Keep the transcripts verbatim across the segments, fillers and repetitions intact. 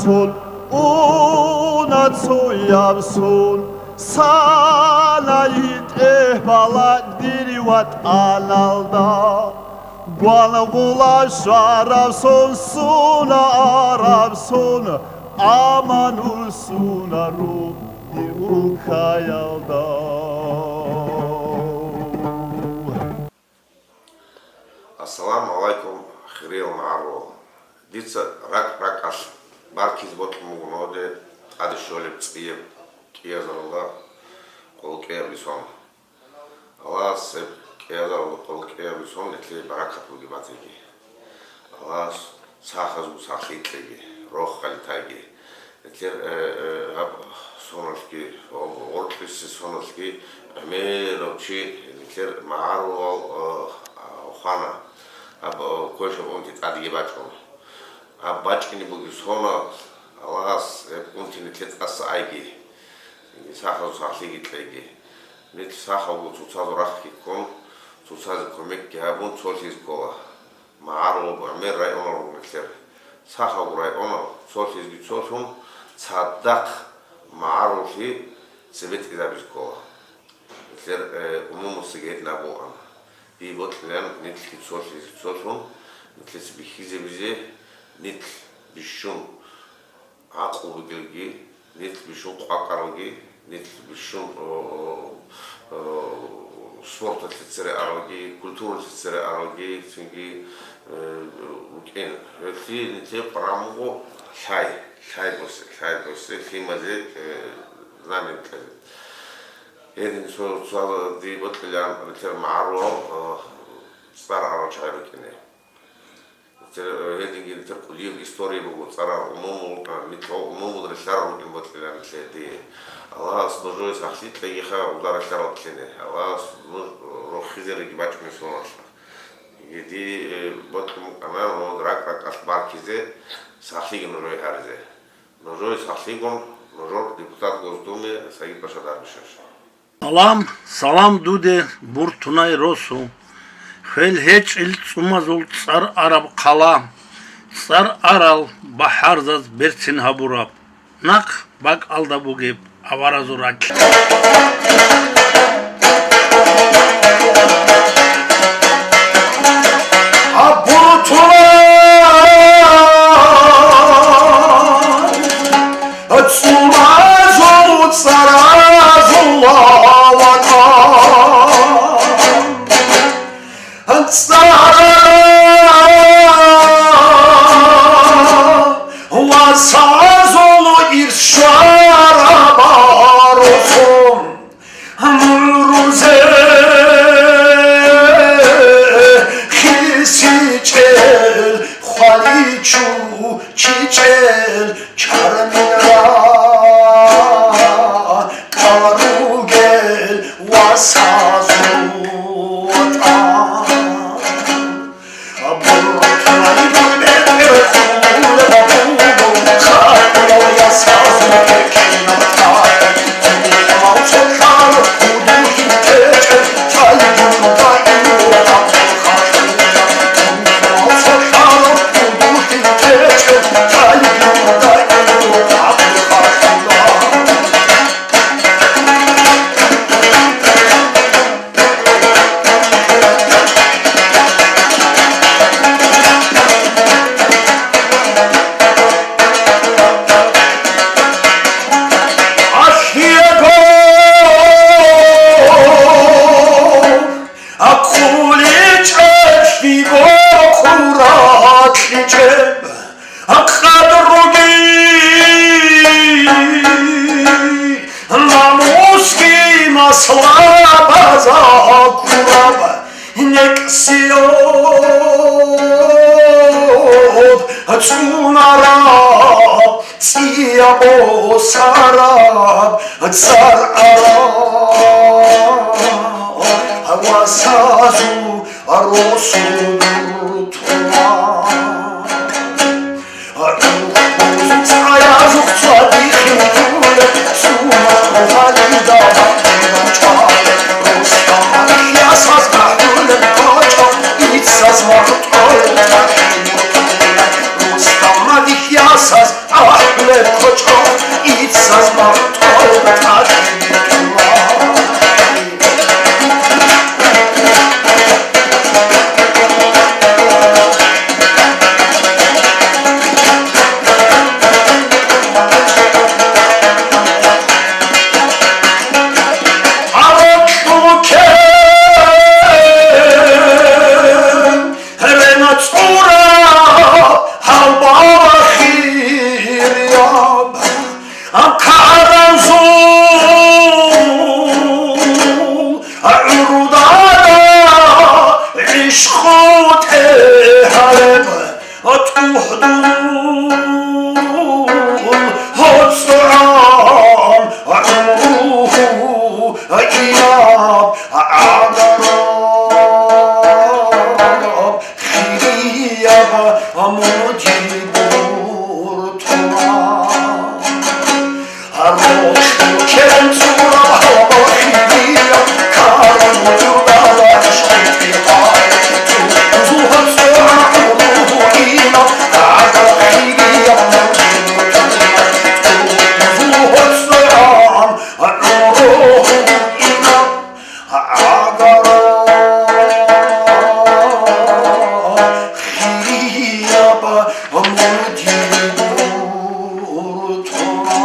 Сун уна цояб сун, санай тӀехь балагь дир ватӀаналда. Гвангъула щвараб сон, суна араб сон, аманул суна ругьи улкаялда. Ассаламу гӀалайкум, хириял магӀарулал! Дица ракӀ-ракӀалъ баркизе бокьун буго нугӀде тӀаде щолеб цӀияб кӀиазаралда къоло кӀиабилеб сон. Аллагьас гьеб кӀиазаралда къоло кӀиабилеб сон нилъее баракат бугеб батиги. Аллагьас сахазул сахлъи кьеги, рохалил тайги. Нилъер, э, э, гьаб соналъги, гъоркьисе соналъги гӀемерав чи нилъер магӀарулал, э, хвана, гьаб, э, квешаб унти тӀадеги бачӀун. Гьаб бачӀине бугеб соналъ Аллагьас гьеб унти нилъее тӀаса айги, сахазул сахлъиги кьеги. Нилъ сахавго цоцазул рахъги ккун, цоцазе кумекги гьабун цолъизе ккола. МагӀарулаб гӀемер районал руго нилъер. Сахавго районал цолъизеги цолъун, цадахъ магӀаруллъи цебетӀизабизе ккола. Нилъер, э, умумусаги гьедин абуан. Дие бокьилан нилъги цолъизе цолъун, нилъеца бихьизабизе, нилъ бищун гӀакълу бугелги, нилъ бищун къвакӀаралги, нилъ бищун, о, о, о, спорталъе цере аралги, культуралъе цере аралги, цинги, э, рукӀин. Гьелъие нилъее къваригӀун буго лъай, лъай босе, лъай босе, лъимазе, э, знамя кьезе. Гьедин цо, цо дие бокьилан нилъер магӀарулал, э, цӀар арал чагӀи рукӀине. Нилъер, э, гьединги нилъер кӀудияб история буго, цӀарал умумул, э, нилъер умумул релълъарал рукӀин бокьилан нилъее дие. Аллагьас нужее сахлъи кьегиха, гьезда релълъарал ккене. Аллагьас нуж рохизериги бачӀунеб соналъ. Дие, э, бокьун букӀана нуж ракӀ-ракӀалъ баркизе, сахлъиги нужее гьаризе. Нужее сахлъигун, нужер депутат Госдумы Сагид-паша Дарбишевич. Салам, салам дуде, Буртунай росу, хвел гьечӀел цӀумазул цӀар араб хъала, цӀар арал бахӀарзаз берцин гьабураб, нахъ бакӀалда бугеб аваразул ракь. Буртунай! ЦӀумазул цӀаразул ватӀан, цӀар васазул ирс щвараб росун. Гьурузе хисичӀел, хваличу чичӀел, чарминра кӀал ругел васазул ватӀан. Къадруги, намусги, масла база ккураб, некӀсияб цӀунараб, цӀияб босараб, цӀар арал васазул росу Буртунай. Гьаракьул кер, гьерена цӀура гьалбала хирияб, каранзул гӀурдада гӀишкъу тӀегьареб. ТӀухьдул гьоцӀгӀан гӀумру инаб гӀагараб, хирияб мун дир гуртура.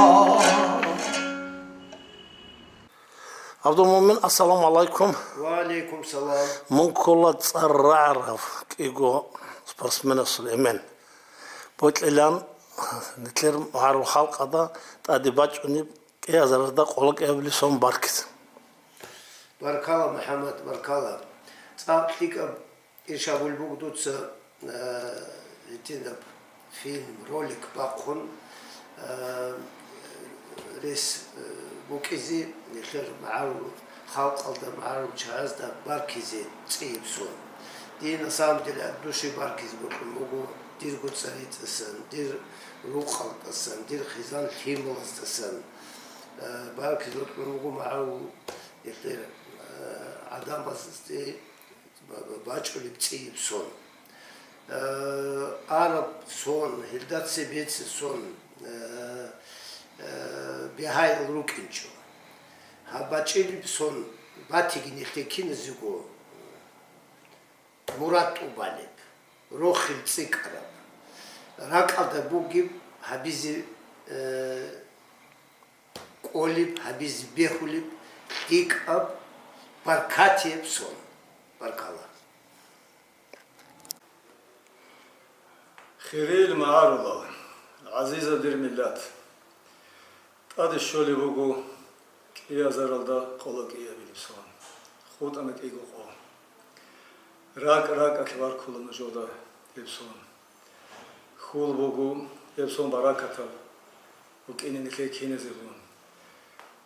Абдулмуъмин, ассаламу гӀалайкум. Ва гӀалайкум салам. Мун ккола цӀар рагӀарав кӀиго спортсменасул эмен. Бокьилан нилъер магӀарул халкъалда тӀаде бачӀунеб кӀиазаралда къоло кӀиабилеб сон баркизе. Баркала, МухӀаммад, баркала. ЦӀакъ лъикӀаб иш абулеб буго дуца, э, гьитӀинаб фильм, ролик бахъун, э, рес, э, букӀизе, нилъер магӀарул халкъалда, магӀарул чагӀазда баркизе цӀияб сон. Дие, на самом деле, от души баркизе бокьун буго дирго цӀарицасан, дир рукъалдасан, дир хъизан лъималаздасан. Э, баркизе бокьун буго магӀарул нилъер, э, гӀадамазде ба-, ба-, бачӀунеб цӀияб сон. Э, араб сон, гьелда цебеца сон, э, э, бигьаял рукӀинчӀо. Гьаб бачӀунеб сон батиги нилъее киназего мурад тӀубалеб, рохел цӀикӀкӀараб, ракӀалда бугеб гьабизе, э, кӀолеб, гьабизе бегьулеб лъикӀаб, баркатияб сон. Баркала. Хириял магӀарулал, гӀазизаб дир миллат! ТӀаде щолеб буго кӀиазаралда къоло кӀиабилеб сон. ХутӀана кӀиго къо. РакӀ-ракӀалъ баркула нужеда гьеб сон. Хьул буго гьеб сон баракатаб букӀине нилъее киназего.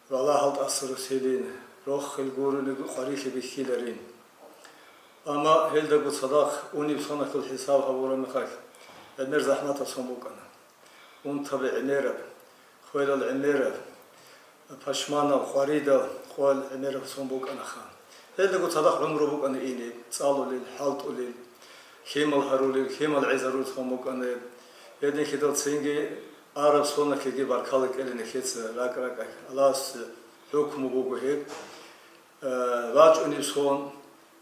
Балагьал тӀаса русилин, рохел гурони къварилъи бихьиларин. Амма гьелдаго цадахъ унеб соналъул хӀисаб гьабураб мехалъ, гӀемер захӀматаб сон букӀана. Унтаби гӀемераб, хвелал гӀемераб, пашманаб, къваридал къвел гӀемераб сон букӀанаха. Гьелдаго цадахъ гӀумру букӀана ине, цӀалулел, хӀалтӀулел, лъимал гьарулел, лъимал гӀезарулел сон букӀана. Гьединлъидал цинги араб соналъеги баркала кьела нилъеца ракӀ-ракӀалъ. Аллагьас хӀукму буго гьеб. Э, бачӀунеб сон,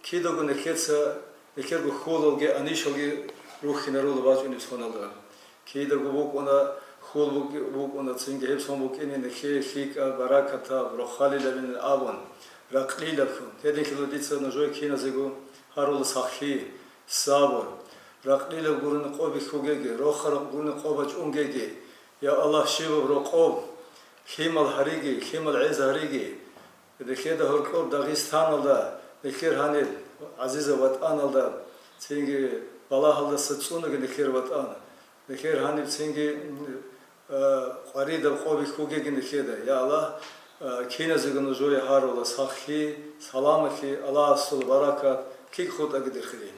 кидаго нилъеца, нилъерго хьулалги, анищалги рухьинарула бачӀунеб соналда. Кидаго букӀуна, хьул бук-, букӀуна, цинги гьеб сон букӀине нилъее лъикӀаб, баракатаб, рохалилабин абун, ракълилаб хьун. Гьединлъидал дица нужее киназего гьарула сахлъи, сабур, ракълилаб гурони къо бихьугеги, рохараб гурони къо бачӀунгеги. Я Аллагь, щибаб рокъоб, лъимал гьариги, лъимал гӀез гьариги. Нилъеда гьоркьоб Дагъистаналда, нилъер гьаниб гӀазизаб ватӀаналда, цинги балагьалдаса цӀунаги нилъер ватӀан, нилъер гьаниб цинги, э, къваридаб къо бихьугеги нилъеда. Я Аллагь, э, киназего нужее гьарула сахлъи, саламалъи, Аллагьасул баракат, кик хутӀаги дирхъили.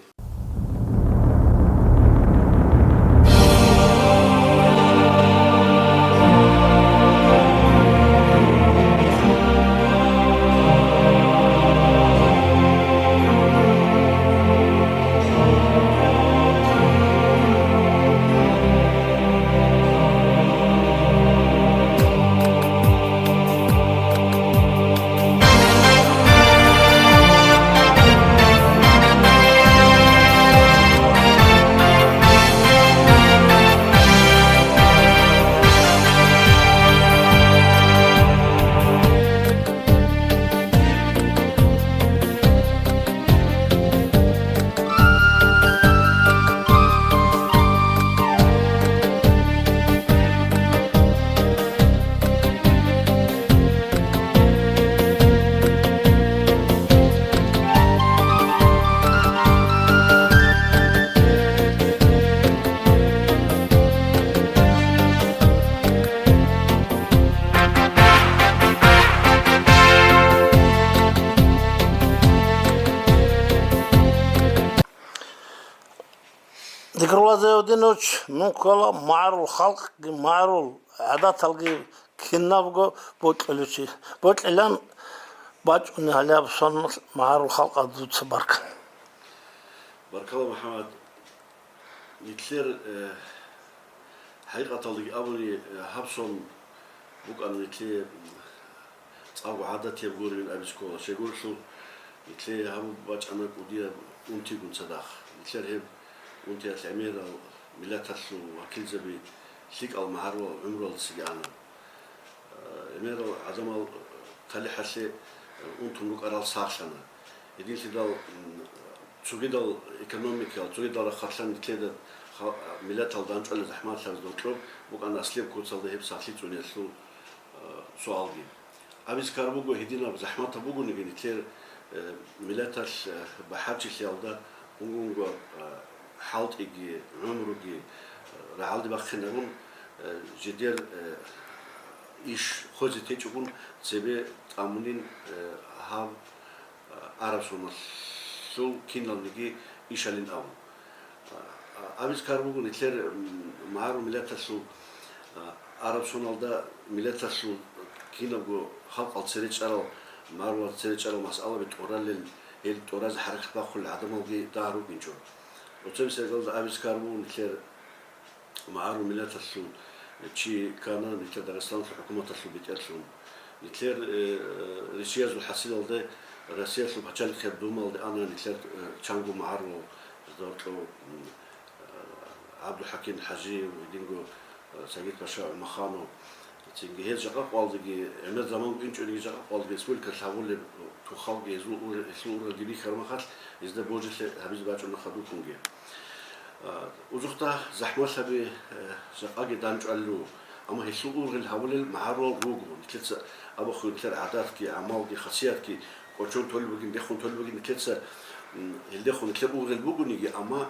Зикрулла Зайудинович, мун ккола магӀарул халкъги, магӀарул гӀадаталги кинабго бокьулев чи. Бокьилан бачӀунеб гьалаб сон магӀарул халкъалда дуца баркал. Баркала, МухӀаммад. Нилъер, э, хӀакъикъаталдаги абуни, э, гьаб сон букӀана нилъее, м, цӀакъго гӀадатияб гурин абизе ккола. Щайгурелъул, нилъее гьаб бачӀана кӀудияб унтигун цадахъ. Нилъер гьеб унтиялъ гӀемерал миллаталъул вакилзаби лъикӀал магӀарулал гӀумруялдасаги ана. Э, гӀемерал гӀадамал, э, талихӀалъе, э, унтун рукӀарал сахлъана. Гьединлъидал, м, цогидал экономикал, цогидал рахъалъан нилъеда ха-, миллатал дандчӀвалел захӀматлъараз докьоб букӀана аслияб куцалда гьеб сахлъи цӀуниялъул, э, суалги. Абизе ккар буго, гьединаб захӀматаб бугониги нилъер, э, миллаталъ, э, бахӀарчилъиялда унго-унго, э, хӀалтӀиги, гӀумруги, э, рагӀалде бахъинарун, э, жидер, э, иш хвезе течӀогун цебе тӀамунин, э, гьав араб соналъул киналниги ишалин абун. Абизе ккар буго, нилъер, м, магӀарул миллаталъул, а, араб соналда миллаталъул кинабго халкъал цере чӀарал, магӀарулал цере чӀарал масъалаби тӀуралел, гьел тӀуразе хӀаракат бахъулел гӀадамалги дагь рукӀинчӀо. Оцебисеб абизе ккар буго, нилъер магӀарул миллаталъул чи ккана нилъер Дагъистаналъул хӀукуматалъул бетӀерлъун. Нилъер, э, ришиязул хӀасилалде Россиялъул пачалихъияб Думалде ана нилъер, э, чанго магӀарулал, жидерго, м, э, ГӀабдулхӀаким ХӀажиев, гьединго, э, Сагид-паша ГӀумаханов, цинги гьез жакъа къвалдиги, гӀемер заман букӀинчӀониги жакъа къвалдиги республикалъ гьабулеб тухалги гьезул ур-, гьелъул ургъелги бихьараб мехалъ, гьезда божилъи гьабизе бачӀуна хадубккунги. А, узухъда захӀмалъаби, э, жакъаги дандчӀвалел руго, амма гьелъул ургъел гьабулел магӀарулал руго. Нилъеца абухъе нилъер гӀадатги, гӀамалги, хасиятги кӀочон толеб бугин, бехун толеб бугин нилъеца, м, гьелдехун нилъер ургъел бугониги, амма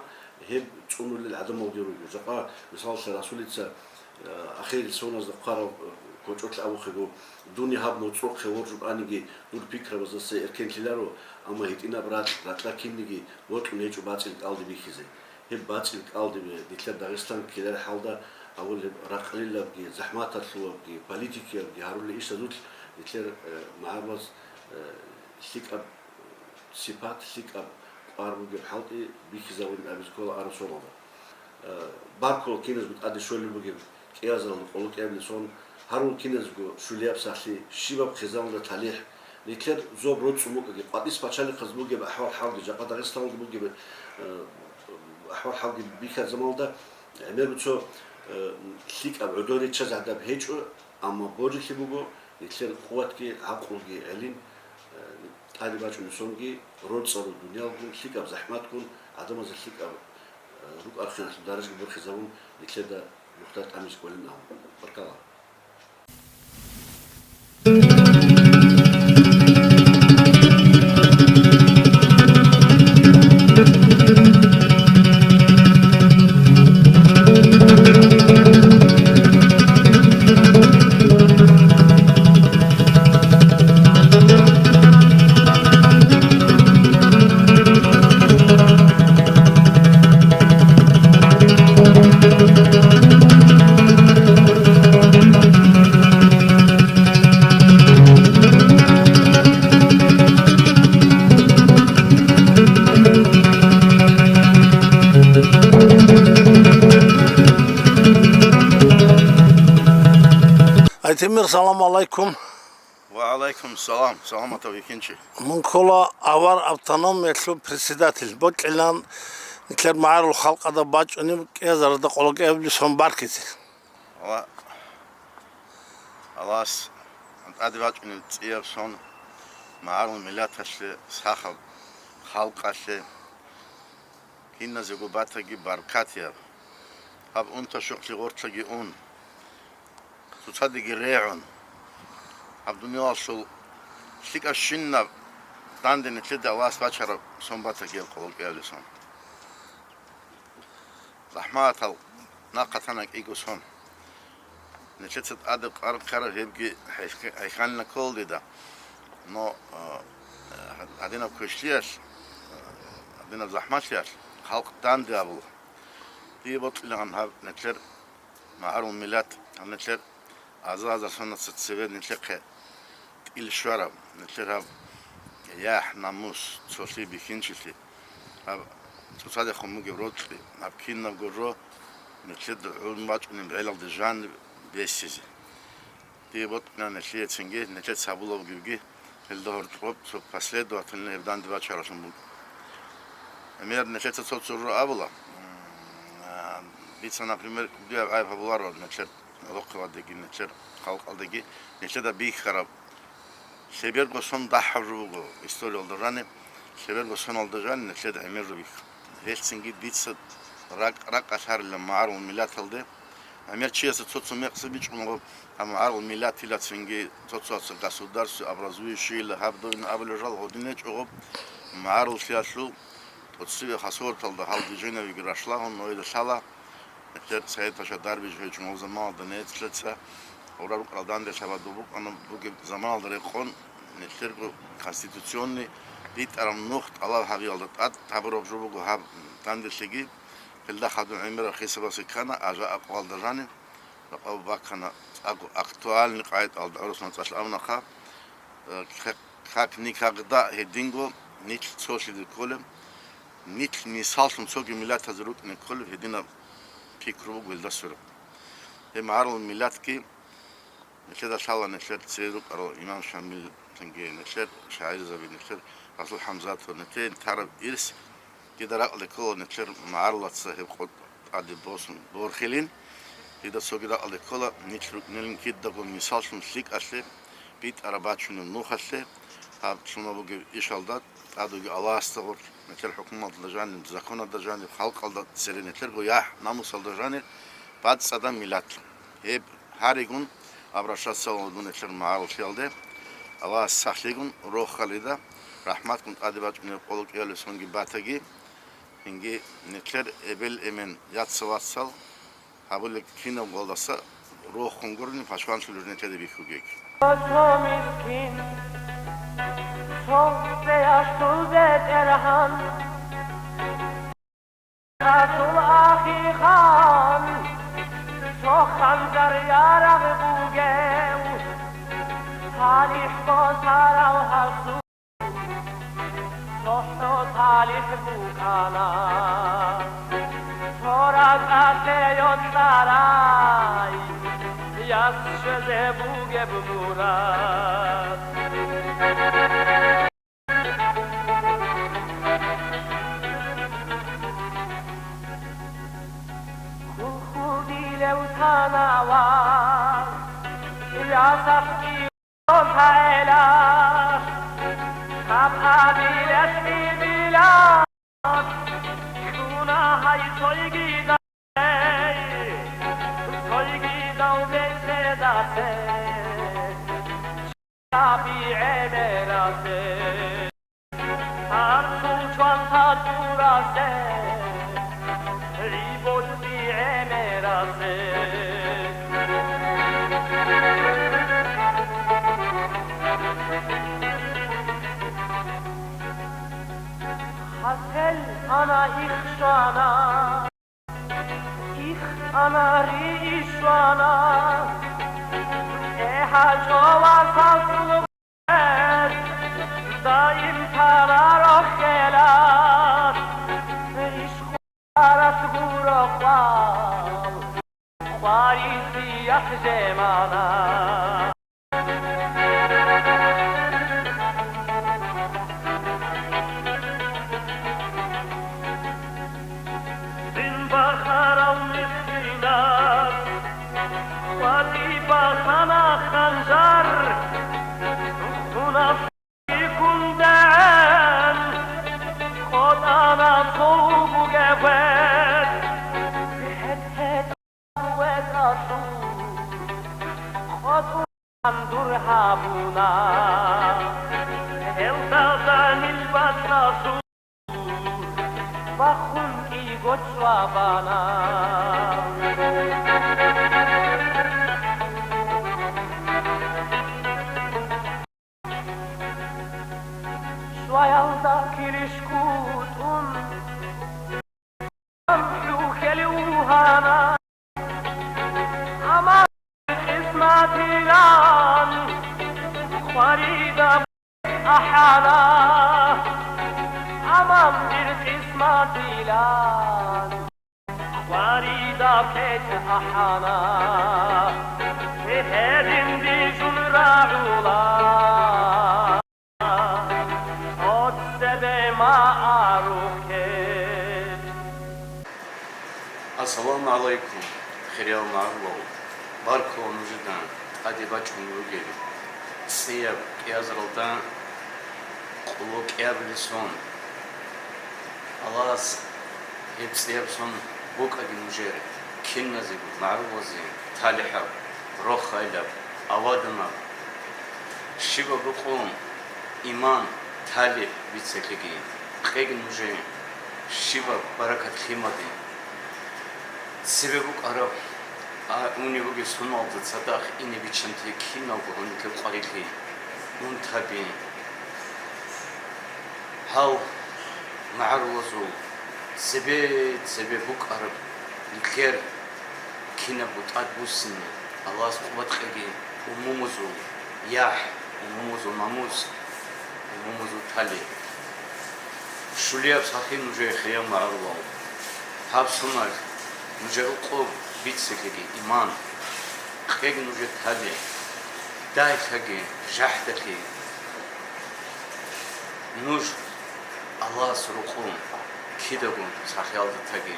гьеб цӀунулел гӀадамалги руго. Жакъа, мисалалъе, Расулица, э, ахирисеб соназда хъварав, э, кочӀолъ абухъего, дуни гьаб моцӀрохъе воржун аниги, дур пикрабаздаса эркенлъиларо, амма гьитӀинаб ракь, ракьа кинниги бокьун гьечӀо бацӀил кӀалдиб бихьизе. Гьеб бацӀил кӀалдибе нилъер Дагъистан ккелареб хӀалда абулеб ракълилабги, захӀматалъулабги, политикиябги гьарулел ишазулъ нилъер, э, магӀарулаз, э, лъикӀаб сипат, лъикӀаб кӀвар бугеб хӀалтӀи бихьизабун абизе ккола араб соналда. Э, баркула киназго тӀаде щолеб бугеб кӀиазаралда къоло кӀиабилеб сон, гьарул киназго щулияб сахлъи, щибаб хъизаналда талихӀ, нилъер зоб роцӀцӀун букӀаги, къватӀис пачалихъаз бугеб ахӀвал-хӀалги, жакъа Дагъистаналда бугеб, э, ахӀвал-хӀалги бихьараб заманалда гӀемерго цо, э, лъикӀаб гӀодор риччазе гӀадаб гьечӀо, амма божилъи буго, нилъер къуватги, гӀакълуги, гӀелин, э, тӀаде бачӀунеб сонги, роцӀцӀараб дуниялгун, лъикӀаб захӀматгун, гӀадамазда лъикӀаб, э, рукӀархъиналъул даражаги борхизабун, нилъеда нухда тӀамизе кӀолин абун. Баркала. Айтемир, салам алайкум. Ва алайкум салам, саламатав вихьинчи. Мун ккола авар автономиялъул председатель, бокьилан нилъер магӀарул халкъалда бачӀунеб кӀиазаралда къоло кӀиабилеб сон баркизе. Ва Аллагьас тӀаде бачӀунеб цӀияб сон магӀарул миллаталъе, сахаб халкъалъе, киназего батаги баркатияб. Гьаб унта-щукълъи гъорлъаги ун, цоцадеги регӀун, гьаб дуниялалъул лъикӀабщинаб данде нилъеда Аллагьас бачараб сон батаги гьеб къоло кӀиабилеб сон. ЗахӀматал нахъа тана кӀиго сон. Нилъеца тӀаде къаркъараб гьебги хӀайх-, хӀайханна ккола дида. Но, а, гьадинаб квешлъиялъ, а, гьадинаб захӀмалъиялъ халкъ данде абула. Дие бокьилаан гьаб нилъер магӀарул миллат, гьаб нилъер аза-азар сонаца цеве нилъехъе тӀил щвараб, нилъер гьаб яхӀ-намус, цолъи бихьинчилъи, гьаб цоцадехун бугеб рокьи, гьаб кинабго жо нилъеда гӀун бачӀунеб гӀелалде жаниб бесизе. Дие бокьана нилъее цинги, нилъеца гьабулеб бугебги, гьелда гьоркьоб цо последовательно гьеб данде бачаралъун буго. Гьебмехалъ нилъеца цо-цо жо абула. М, а, дица, например, кӀудияб гӀайиб гьабуларо нилъер гӀолохъабаздаги, нилъер халкъалдаги, нилъеда бихьараб. Лъеберго сон дагьаб жо буго историялда жаниб, лъеберго соналда жаниб нилъеда гӀемер жо бихьа. Гьелъ цинги дица ракӀ-, ракӀалъарила магӀарул миллаталде. ГӀемер чиясда цо-цо мекъса бичӀчӀунаго, гьаб магӀарул миллатила цинги цо-цоясда государство образующийила гьаб довин абулеб жал гьедин гьечӀого, магӀаруллъиялъул тӀоцебе хасавюрталда гьал движениябиги рашлагьун гьоеда лъала. Нилъер Саид-паша дарбиз гьечӀун гьав заманалда нилъеца гьурал рукӀарал данде лъабаб букӀана бугеб заманалда рекъон, нилъерго конституционный битӀараб нух тӀалаб гьабиялда тӀад гьабураб жо буго гьаб данделъиги. Гьелда хадуб гӀемераб хисабалъе ккана, ажа-акъвалда жаниб ракъаб бакана цӀакъго актуальный къагӀидаялда гӀурусаз цӀалъ абунаха, э, как никогда гьединго нилъ цолъизе кколеб, нилъ мисаллъун цоги миллатазе рукӀине кколеб гьединаб пикру буго гьелда сверухъ. Гьеб магӀарул миллатги, нилъеда лъала нилъер цере рукӀарал имам Шамил, цинги нилъер шагӀирзаби, нилъер Расул ХӀамзатов, нилъее тараб ирс. Дида ракӀалде ккола нилъер магӀарулаца гьеб къо тӀаде босун борхилин. Дида цоги ракӀалде ккола нилъ рукӀинилин кидаго мисаллъун лъикӀалъе, битӀараб бачунеб нухалъе, гьаб лъуна бугеб ишалда тӀадуги Аллагьасда гъорлъ, нилъер хӀукуматалда жаниб, законалда жаниб, халкъалда цере нилъерго яхӀ-намусалда жанир бацӀцӀадаб миллатлъун. Гьеб гьаригун обращаться гьавун нилъер магӀаруллъиялде, Аллагьас сахлъигун, рохалида, рахӀматгун тӀаде бачӀунеб къоло кӀиялеб сонги батаги, цинги нилъер эбел-эмен, яцал-вацал гьабулеб кинаб гьалдаса рохун гурони пашманлъулеб жо нилъеда бихьугеги. Цо мискин, цо бегьулъул бетӀергьан, Расул ахихан, цо ханжар ярагъ бугев, талихӀ босарав гьасул. ЦохӀо талихӀ букӀана, цо ракӀалъе йокьарай, яс щвезе бугеб мурад. Хьулхьулдилев танавал, ясахъ Гьаб адилалъ гьебилан кьуна гьай цойгидал, цойгидал бетӀедасе, чаби гӀемерасе, гьарцул чванта тӀурасе, гӀибоцӀи гӀемерасе. Хасел ана ихшана, их ана ришвана, эхӀа чӀола сасул гъвер, даим тарарохелас, иш Арат гуро хвал, хварисият жемана. Цин бахарав мискинас, хвари бахана ханжар, хунав Кундагьан къотӀана цо бугеб гьеб, гьеб-гьеб ветӀалъул къотӀун дур гьабуна. Гьелда данил бацӀцӀалъул бахун кӀиго чӀвабана. Щваялда килищ кутӀун, лъухьел Дилан хварида ахӀана, аман дир къисматилан. Хварида печӀ ахӀана, гьедин бижун рагӀула. Ассаламу гӀалайкум, хириял магӀарулал! Баркула нужеда тӀаде бачӀун ругел цӀияб кӀиазаралда къоло кӀиабилеб сон. Аллагьас гьеб цӀияб сон букӀаги нужер киназего магӀарулазе талихӀаб, рохайлаб, аваданаб, щибаб рукъун иман, талихӀ бицалъеги, кьеги нужее щибаб баракат лъимаде. Цебе букӀараб, а, унеб бугеб соналда цадахъ ине биччанте киналго гьуниб къварилъи унтаби. Гьал магӀарулазул цебе-цебе букӀараб нилъер кинабго тӀад буссине, Аллагьас къуват кьеги, умумузул яхӀ, умумузул намус, умумузул талихӀ. Щулияб сахлъи нужее, хириял магӀарулал! Гьаб соналъ нужер рукъоб бицалъеги иман, кьеги нужер талихӀ, дагьлъаги, жахӀдалъи. Нуж Аллагьас рокъон кидаго сахлъиялда таги.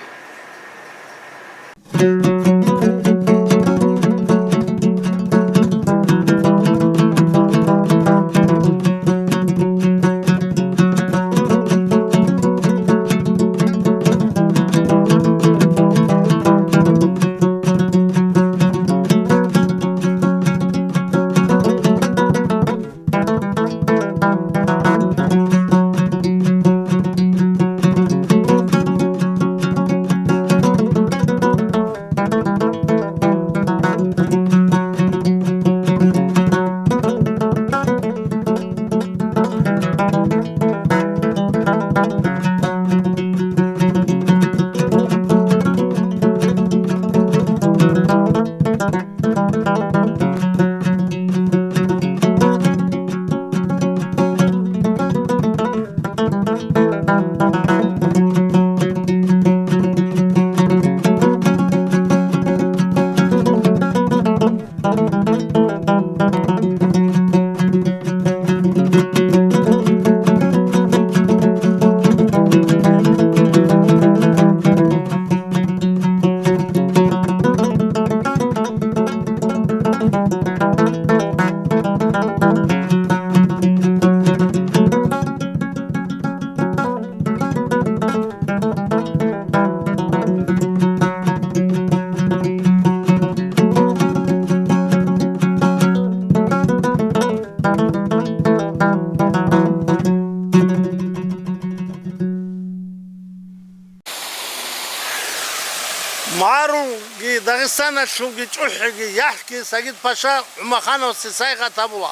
МагӀарулги Дагъистаналъулги чӀухӀиги яхӀги Сагид-паша ГӀумахановасе сайигъат гьабула.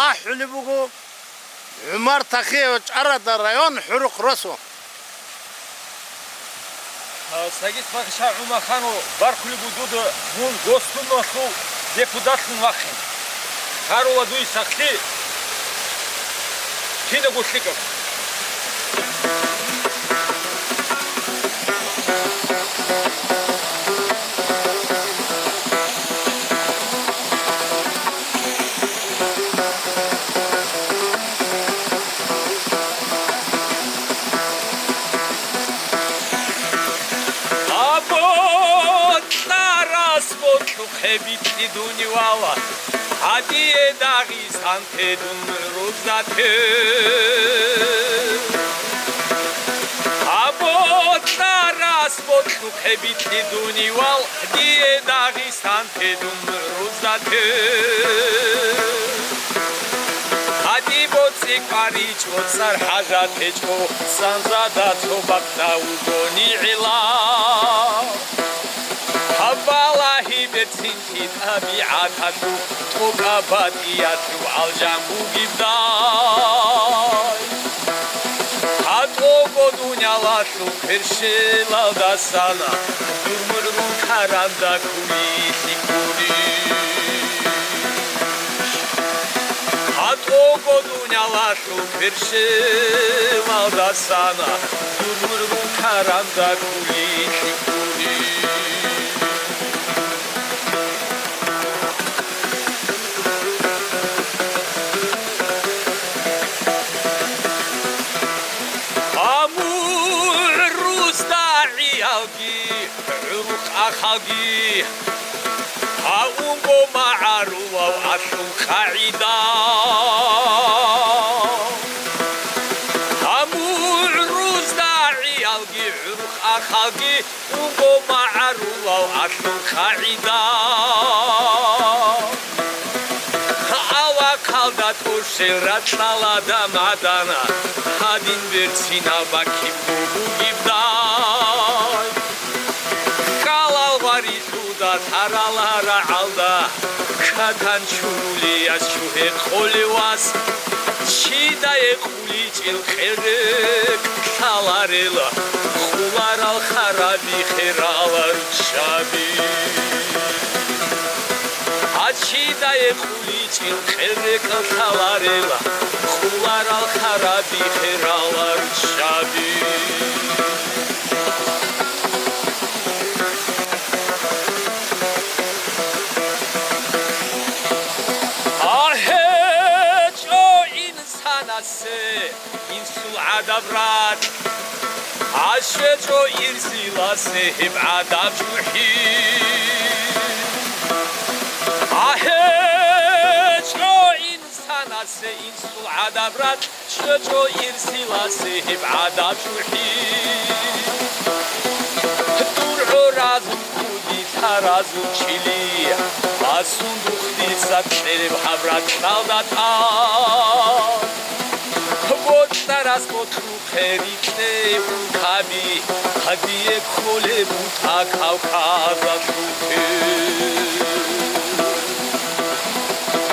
АхӀулеб буго ГӀумар Тахиев, ЧӀарада район, ХӀурухъ росу. А, Сагид-паша ГӀумаханов, баркулеб буго дуда мун Госдумалъул депутатлъун вахъин. Гьарула дуе сахлъи кинабго лъикӀаб. Або кьарас бокьухъе бикьи дунивала, гьадие Дагъистан те дун рузда те. Або кьарас бокьухъе бикьи дунивал, гьадие Дагъистан те дун рузда те. Гьади боцӀи кӀваричӀо, цӀар хӀажат гьечӀо, санзада цо бакъда вугони гӀела. Гьаб балагьи берцинлъи тӀабигӀаталъул, тӀокӀаб батӀиялъул алжан бугебдай. ГьатӀого дуниялалъул кверщелалдасан дур мугӀрул каранда ккулилъи ккури. Аллагьул кверщевалдасана дур мугӀрул каранда ккулилъи гури. Амур рузда гӀиялги, гӀурухъ ахалги, гьа унго магӀарулав алъул къагӀида. Гьа мугӀрузда гӀиялги, гӀурухъ ахалги, унго магӀарулав алъул къагӀида. Авахъалда тӀощел ракьалда мадана, гьадин берцинаб бакибго бугебдай. Ккалал варилъуда тарала рагӀалда, катан чурулияс чу гьекъолев вас, чидае къуличӀел къерекъ лъаларела, къуларал хараби херала руччаби. Гьа чидае къуличӀел къерекъ лъаларела, къуларал хараби херала руччаби. АгьечӀо инсанасе инсул гӀадаб ракь, гьа щвечӀо ирсиласе гьеб гӀадаб чӀухӀи. АгьечӀо инсанасе инсул гӀадаб ракь, щвечӀо ирсиласе гьеб гӀадаб чӀухӀи. Дур гӀоразул куди лъаразул чили, гьа сундухдица кьереб гьаб ракьалда тӀад. Бокьарас бокьухъе рикье ункаби, гьадие кколеб бутӀа Кавказалъул тир.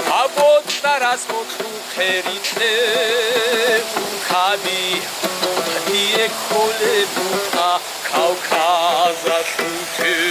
Гьа бокьарас бокьухъе рикье ункаби, гьадие кколеб бутӀа Кавказалъул тир.